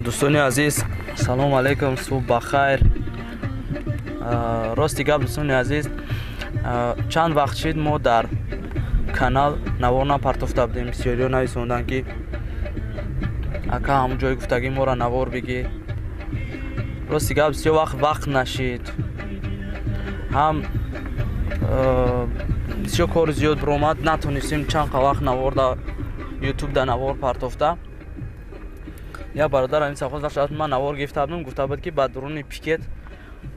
Дӯстони азиз, салому алайкум, субҳ бахайр. Рости гап, дӯстони азиз, чанд вақт шид мо дар канал навор напартофта будем. Бисёриҳо нависонданд, ки ака, ҳамун ҷои гуфтагӣ моро навор бигир. Рости гап, бисёр вақт нашид, ҳам бисёр кори зиёд биромад, натонистем чанд вақт навор да ютуб да навор партофта. Як бародар ҳамин савхоз вақт ман навор гирифта будам, гуфта буд, ки ба дуруни пикет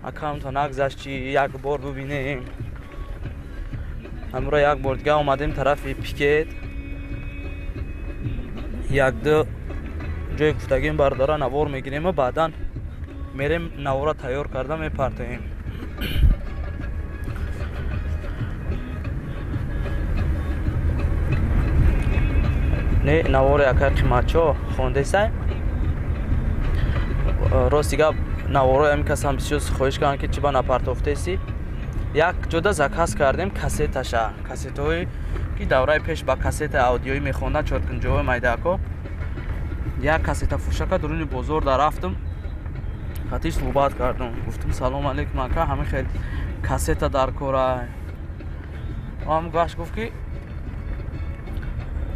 аккаунта нагзашт, чи як бор бубинем. Ҳамро як бор дига омадем тарафи пикет, якду ҷои гуфтагим бародара навор мегирем ва баъдан мерем, навора тайёр карда мепартоем. Не, навори акай қиматчо хондесай. Рости гап, наворои ҳамин касам бисёр хоҳиш кардам, ки чӣ ба напартофтеси. Як ҷода заказ кардем кассеташа, кассетҳое ки давраи пеш ба кассета аудиоӣ мехонданд, чоркунҷоҳои майдако. Як кассета фурӯшака дуруни бозор да рафтам, хатиш суҳбат кардам, гуфтам: «Салом алейкум, ака, ҳамин хел кассета дар кора». Ам гашт, гуфт, ки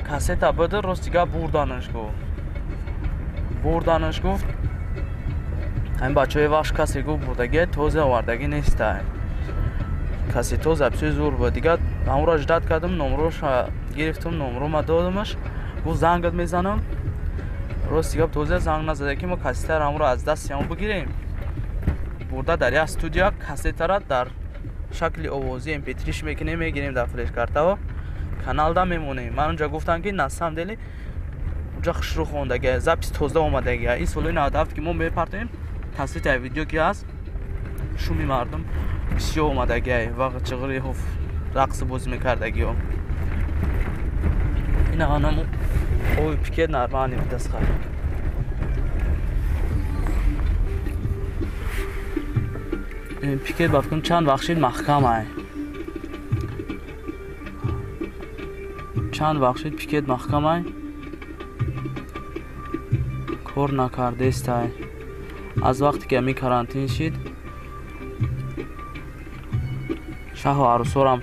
кассета буда. Рости гап, бурданаш, гуфт, бурданаш, гуфт, ҳамин бачаҳои вахш касе, гуфт, бурдагия, тоза овардагӣ нестай. Кассето записои зур буд. Дигар ҳамонро ждать кардам, номроша гирифтам, номрома додамаш, гуфт, зангат мезанам. Рости гап, тоза занг назада, ки мо кассетаро ҳамонро аз дасти ҳамон бигирем, бурда дар як студия кассетара дар шакли овозӣ mp3 мекунем, мегирем, дар флешкартао каналда мемонем. Ман унҷа гуфтам, ки на самом деле унҷа хушрӯ хондагия, запись тоза омадагия. Ин солҳои 97 ки мо мепартоем кассетаи видео ки ҳаст, шуми мардум бисёр омадагиай ва чиғири рақси бозӣ мекардагиё. Ина анаму ови пикет нормальный будааст. Хай, пикет ба фикрам чанд вақт шид маҳкамай, чанд вақт шид пикет маҳкамай, кор накардестай аз вақте ки ҳамин карантин шид. Шаҳу арӯсорам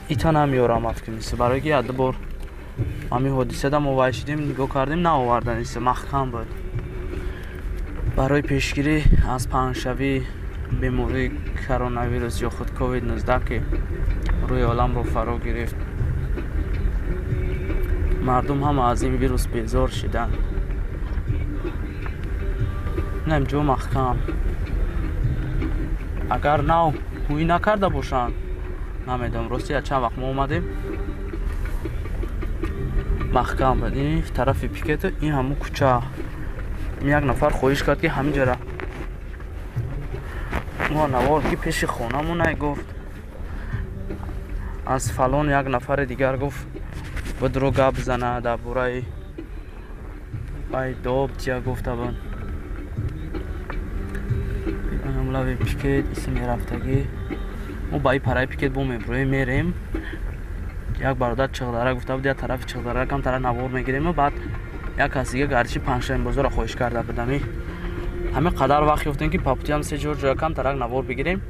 ита намеёрам афкимиса, барое ки якду бор ҳамин ҳодисада мо вай шидем, нигоҳ кардем, наоварданиса, маҳкам буд барои пешгирӣ аз паҳншавии бемории коронавирус ё худ ковид-19, ки рӯи оламро фаро гирифт. Мардум ҳама аз ин вирус безор шиданд. Инам ҷо маҳкам, агар нав ҳуӣ накарда бошанд, намедонам. Рости, чанд вақт мо омадем, маҳкам буд ин тарафи пикету ин ҳамун кӯча. Як нафар хоҳиш кард, ки ҳамин ҷара мо навор ки пеши хонамонай, гуфт. Аз фалон як нафари дигар гуфт, бидро гап зана дар бораи вай доб тия гуфта буд. Лави пикет иси мерафтагӣ, мо ба и параи пикет бо меброем, мерем. Як бародар Чиғдара гуфта буд, як тарафи Чиғдара камтара навор мегирем. Баъд як кас дига гардиши Панҷшанбозорро хоҳиш карда будами. Ҳамин қадар вақт ёфтем, ки по пути ам се чор ҷоя камтарак навор бигирем.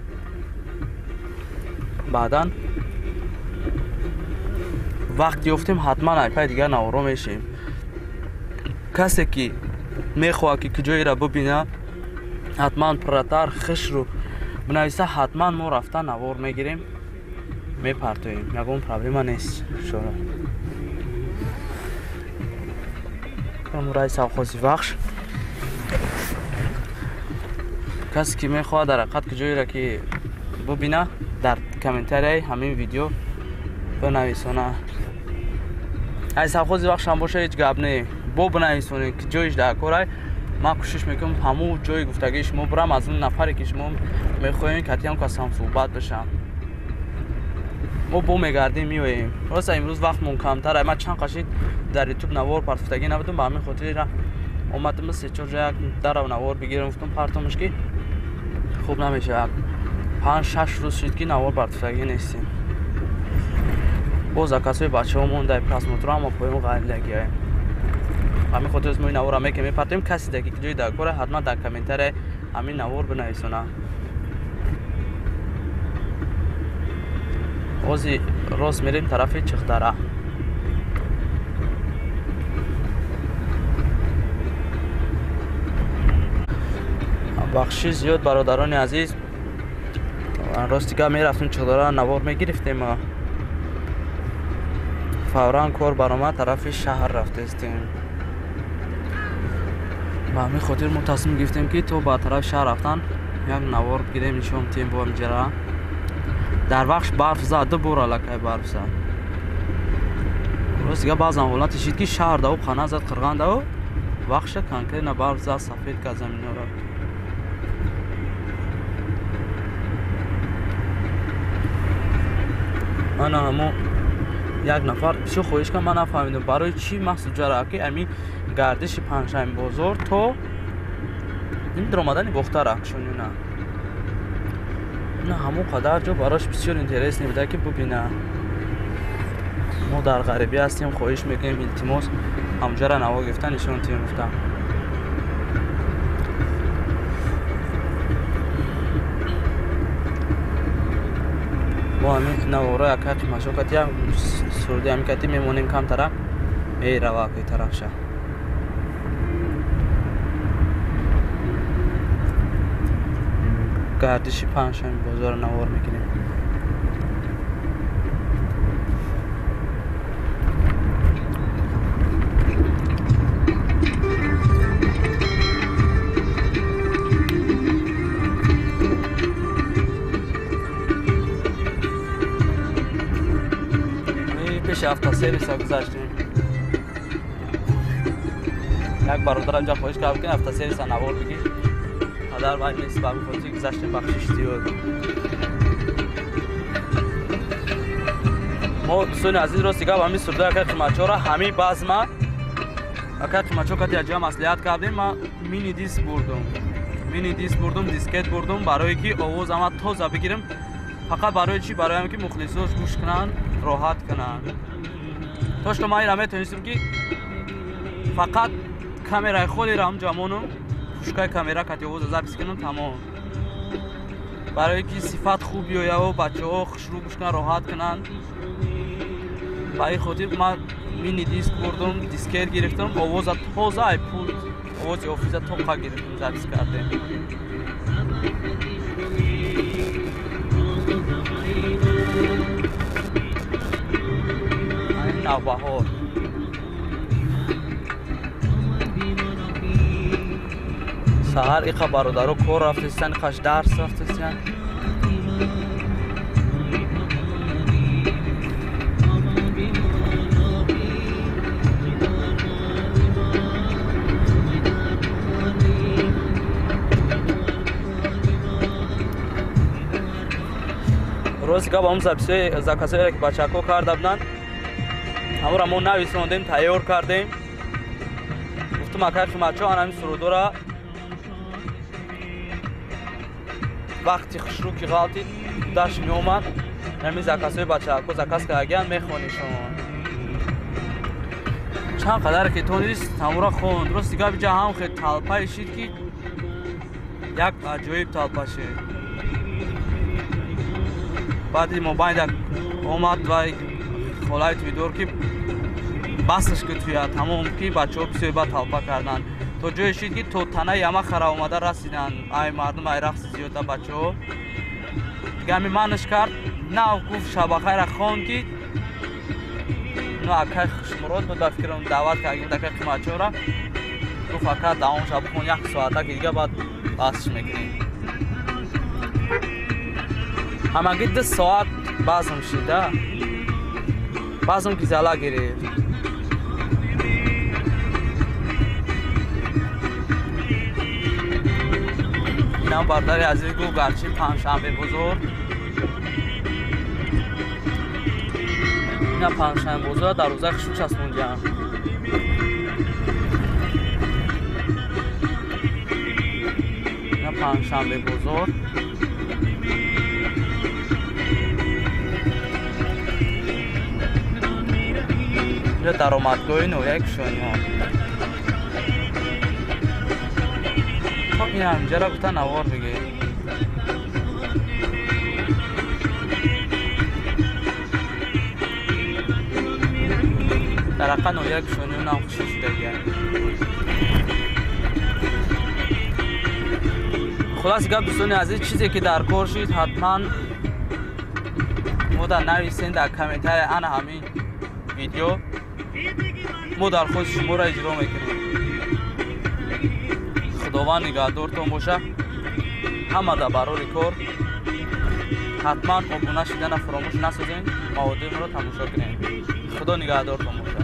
Баъдан вақт ёфтем, ҳатман айпай дигар наворо мешем. Касе ки мехоҳад, ки куҷоеро бубина, ҳатман пурратар хушрӯ бинависа, ҳатман мо рафта навор мегирем, мепартоем, ягон проблема нест, иншоалло. Раи совхози Вахш, касе ки мехоҳад дар ҳақиқат куҷоеро ки бубина, дар комментарияи ҳамин видео бинависона. Ай совхози Вахшам боша, ҳеҷ гап не, бо бинависонед, ки ҷоиш дар корай. Ман кӯшиш мекунам, ҳамун ҷои гуфтагии шумо бирам, аз он нафаре ки шумо мехоҳем, катиам касам суҳбат бишам. Мо бо мегардем, меоем. Роста, имрӯз вақтмон камтар. Ман чанд қашид дар ютуб навор партофтагӣ набудам, ба ҳамин хотир омадам, се чор ҷоя дарав навор бигирам, гуфтам, партомаш, ки хуб намешавад. 5-6 рӯз шуд, ки навор партофтагӣ нестем. Боз заказ ҳои бачаҳо монда, просмотр ҳама поён ғалилагиаем. Ҳамин хотир мо ин навора мекунем, мепартоем. Касе ки ҷои дар кора ҳатман дар комментария ҳамин навор бинависона. Ҳозир рост мерем тарафи Чихдара. Бахши зиёд бародарони азиз, рости гап мерафтем Чихдара, навор мегирифтем, фавран кор баромад, тарафи шаҳр рафтестем. Ба ҳамин хотир мо тасмим гирифтем, ки то ба тарафи шаҳр рафтан як навор бигирем, нишон тиҳем. Бо ҳамҷара дар вақт барф зад, ду бор аллакай барф зад. Рост дига баъзан ҳолате шид, ки шаҳр даву қана зад, қирған даву вақтша конкретно барф зад, сафед кард заминҳоро. Ана ҳамо як нафар бисёр хоҳиш кард, ман нафаҳмидам барои чӣ махсус ҷара, ки ҳамин гардиши панҷшанбе бозор то ин даромадани Бохтара шонюна на ҳамон қадар ҷо барош бисёр интересный буда, ки бубина. Мо дар ғарибӣ ҳастем, хоҳиш мекунем, илтимос, ҳамҷара наво гирифта нишон тиҳем, гуфтам. Мо ҳамин навора якай қиматшо кати, як суруди ҳамин кати мемонем, камтара мерава акои тарафша. Гардиши панҷшанбе бозорро навор мекунем. Пеши автосервиса гузаштем. Як бародарам ҷа хоҳиш кард, ки автосервиса навор бигир, қадар вай нест, ба ҳамин хотир гузаштем. Бахшиш зиёд. Мо, дӯстони азиз, рости гап, ҳамин сурдои акай қиматчора, ҳамин базма акай қиматчо кати аҷоя маслиҳат кардем. Ман мини диск бурдум, мини диск бурдум, дискет бурдум, барое ки овоз ама тоза бигирем. Фақат барои чӣ? Барои ҳам ки мухлисош гӯш кунанд, роҳат кунанд. То что ман ира метавонистем, ки фақат камераи холиро ҳам ҷамонум, пушкаи камера кати овоза запись кунам, тамом. Барое ки сифат хуб биёяву бачаҳо хушрӯ гӯш кунанд, роҳат кунанд. Ба ин хотир ман мини диск бурдум, дискет гирифтам, овоза тоза ай пулт, овози офиза тоқа гирифтем, запись кардем. Навбаҳор саҳар иқа бародаро кор рафтестан, иқаш дарс рафтестан. Рости гап, ҳамон записҳои заказҳоеро, ки бачаҳо карда буданд, ҳамонро мо нависондем, тайёр кардем. Гуфтум, акай қиматчо, ана ҳамин сурудора вақти хушрӯ ки ғалтид, даш меомад, ҳамин заказҳои бачаҳако заказ кардагиян мехонишон. Чанд қадар ки тонист, ҳамонро хонд. Рости гап, иҷа ҳам хел талпае шид, ки як аҷоиб талпа шид. Баъди мобайнда омад вай холаи туйдор, ки басаш ки туя тамом, ки бачаҳо бисёр бад талпа карданд, то ҷое шид, ки то танаи яма хара омада расиданд. Ай мардум, ай рақси зиёда бачаҳо. Дига ҳамин манаш кард, нав гуфт шабахайра хонд, ки ну акай Хушмурод буд, ба фикрам, даъват кардем акай қиматчора. Гуфт, ака, давом шаб хон як соата, ки дига баъд басш мекунем. Ҳамагӣ 2 соат базм шида, базм ки зала гирифт. Инам бародари азиз гуфт, гарчи панҷшанбе бозор, ина панҷшанбе бозор дар рӯзаи хушук часпондиям. Ина панҷшанбе бозор. Инҷо даромадгоҳи ноҳияи Кушониҳо. Хоб ин ҳаминҷара гуфта навор бигир. Дар ҳақиқат ноҳияи Кушониёнам хушӣ шудагия. Хулоси гап, дӯстони азиз, чизе ки дар кор шид, ҳатман мо дар нависен дар комментария ана ҳамин видео, мо дархости шуморо иҷро мекунем. Худованд нигаҳдортон боша. Ҳама дар барори кор. Ҳатман обуна шидана фаромӯш насозен, маводои моро тамошо кунед. Худо нигаҳдортон боша.